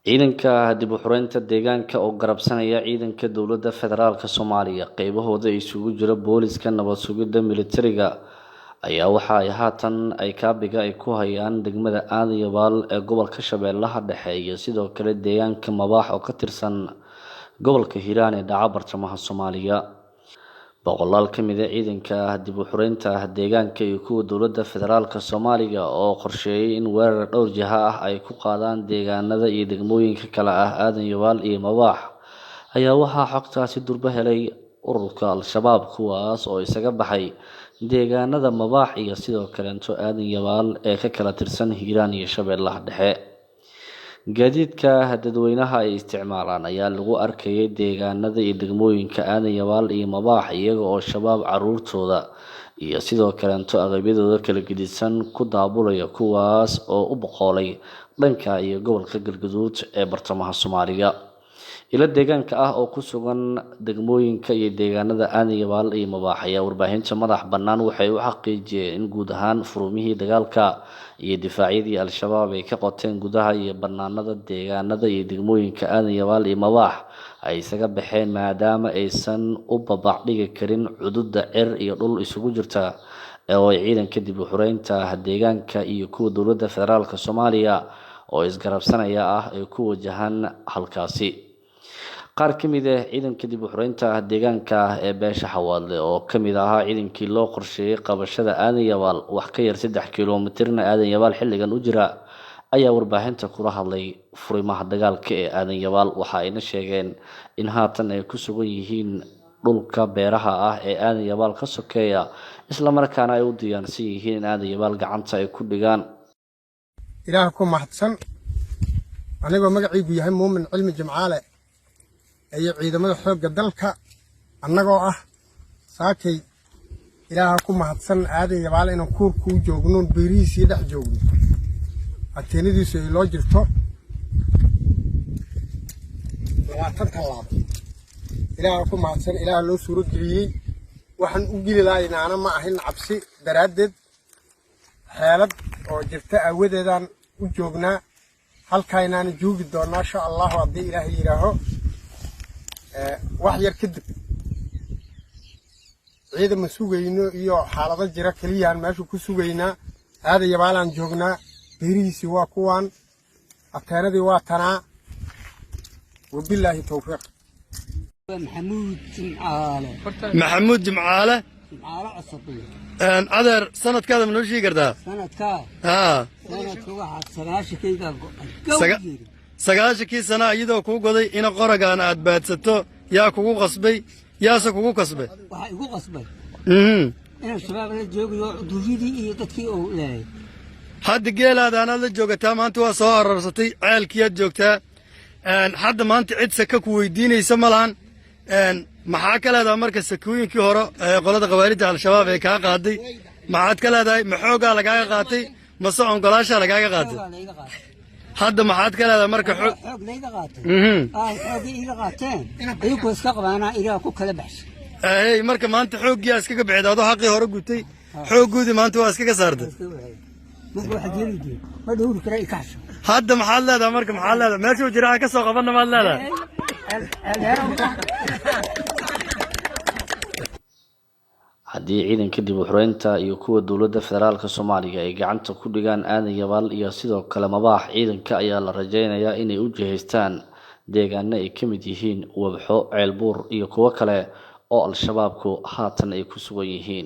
Ciidanka dib u xureynta deegaanka oo garabsanaya ciidanka dowladda federaalka Soomaaliya, qeybahooda isugu jira booliska, nabad sugidda, militariga, ayaa waxa ay haatan ay kaabiga ay ku hayaan degmada Aadan Yabaal ee gobolka Shabeellaha Dhexe iyo sidoo kale deegaanka Mabaax oo ka tirsan gobolka Hiiraan ee dhaca bartamaha Soomaaliya. Boqolaal ka mid ah ciidanka dib u xureynta deegaanka iyo kuwa dowladda federaalka Soomaaliya oo qorsheeyay in weerar dhowr jiha ah ay ku qaadaan deegaanada iyo degmooyinka kale ah Aadan Yabaal iyo Mabaax ayaa waxaa xogtaasi durba helay ururka Al-Shabaab, kuwaas oo isaga baxay deegaanada Mabaax iyo sidoo kaleeto Aadan Yabaal ee ka kala tirsan Hiiraan iyo Shabeellaha Dhexe. Gaadiidka dadweynaha ay isticmaalaan ayaa lagu arkayay deegaanada iyo degmooyinka Aadan Yabaal iyo Mabaax, iyaga oo Shabaab caruurtooda iyo sidoo kaleeto agabyadooda kala gedisan ku daabulaya, kuwaas oo u boqolay dhanka iyo gobolka Galgaduud ee bartamaha Soomaaliya. Ilo deegaanka ah oo ku sugan degmooyinka iyo deegaanada Aadan Yabaal iyo Mabaax ayaa warbaahinta madax bannaan waxay u xaqiijiyeen in guud ahaan furumihii dagaalka iyo difaacyadii Al-Shabaab ay ka qoteen gudaha iyo bannaanada deegaanada iyo degmooyinka Aadan Yabaal iyo Mabaax ay isaga baxeen, maadaama aysan u babac dhigi karin cududda cir iyo dhul isugu jirta oo ay ciidanka dib u xureynta deegaanka iyo kuwa dowladda federaalka Soomaaliya oo isgarabsanaya ah ay ku wajahaan halkaasi. Qaar ka mid ah ciidanka dib u xureynta deegaanka ee beesha Xawaadle oo ka mid ahaa ciidankii loo qorsheeyay qabashada Aadan Yabaal, wax ka yar 3 kiiloomitirna Aadan Yabaal xilligan u jira, ayaa warbaahinta kula hadlay furimaha dagaalka ee Aadan Yabaal. Waxa ayna sheegeen in haatan ay ku sugan yihiin dhulka beeraha ah ee Aadan Yabaal ka sokeeya, islamarkaana ay u diyaarsan yihiin in Aadan Yabaal gacanta ay ku dhigaan. Ilaah ku mahadsan, anigoo magaciigu yahay Muumin Cilmi Jimcaale iyo ciidamada xoogga dalka annagoo ah saakay, Ilaaha ku mahadsan, Aadan Yabaal inaan kuurkuu joognoon, beerihiisii dhex joogno, ateenadiisu ay loo jirto 20 tallaabo. Ilaaha ku mahadsan, Ilaaha loo suuro geliyey. Waxaan u geli lahaynaana ma ahin cabsi daraaddeed, xeelad oo jirta aawadeedaan u joognaa. Halkaynaana joogi doonnaa, insha Allahu, haddii Ilaahay yidhaaho. Wax yar kadib ciidama sugayno iyo xaalado jira keliyaan meesha ku sugaynaa. Aadan Yabaalaan joognaa, beerihiisii waa kuwaan, ateenadii waa tanaa. Wabilaahi towfiiq. Maxamuud Jimcaale. Maxamuud Jimcaale. Jimcaale Cosoble. Adeer, sanadkaada ma noo sheegi kartaa? Sanadkaa? Haa. Sanadka waxaa 90-kaygaa go'ay gow yiri. 90-kii sana iyadoo kuu goday ina qoragaan aad baadsato, yaa kugu qasbay, yaase kugu kasbay? Waxaa igu qasbay inaan Shabaab la joogayo, duuryadii iyo dadkii uu leeyahay. Hadda geelaadaanaad la joogataa, maanta waa soo arorsatay, ceelkiyaad joogtaa. Hadda maanta cid saka ku weydiinaysa ma lahan. Maxaa ka leedahay marka sakooyinkii hore ee qolada khawaarijta Al-Shabaab ee kaa qaaday? Maxaad ka leedahay? Ma xoogaa lagaaga qaatay mase ongolaashaa lagaaga qaatay? Xoogaa layga qaatay. Hadda maxaad ka leedahay marka xoog? Xoog layga qaatay. Xoogii iga qaateen iyagu iska qabaanaa, Ilaah ku kala baxshay. Hey, marka maanta xooggiyaa iskaga bixid adoo xaqii hore gutay, xooggoodii maanta waa iskaga saartay. Iska waxay marka waxaad yeeli jiray ma dhowri kara ikaxsho. Hadda maxaad leedahay marka? Maxaad leedahay? Meeshuu jira aan ka soo qabanna maad leedahay? Haddii ciidanka dib u xureynta iyo kuwa dowladda federaalka Soomaaliya ay gacanta ku dhigaan Aadan Yabaal iyo sidoo kale Mabaax, ciidanka ayaa la rajeynayaa inay u jihaystaan deegaano ay ka mid yihiin Wabxo, Ceelbuur iyo kuwo kale oo Al-Shabaabku haatan ay ku sugan yihiin.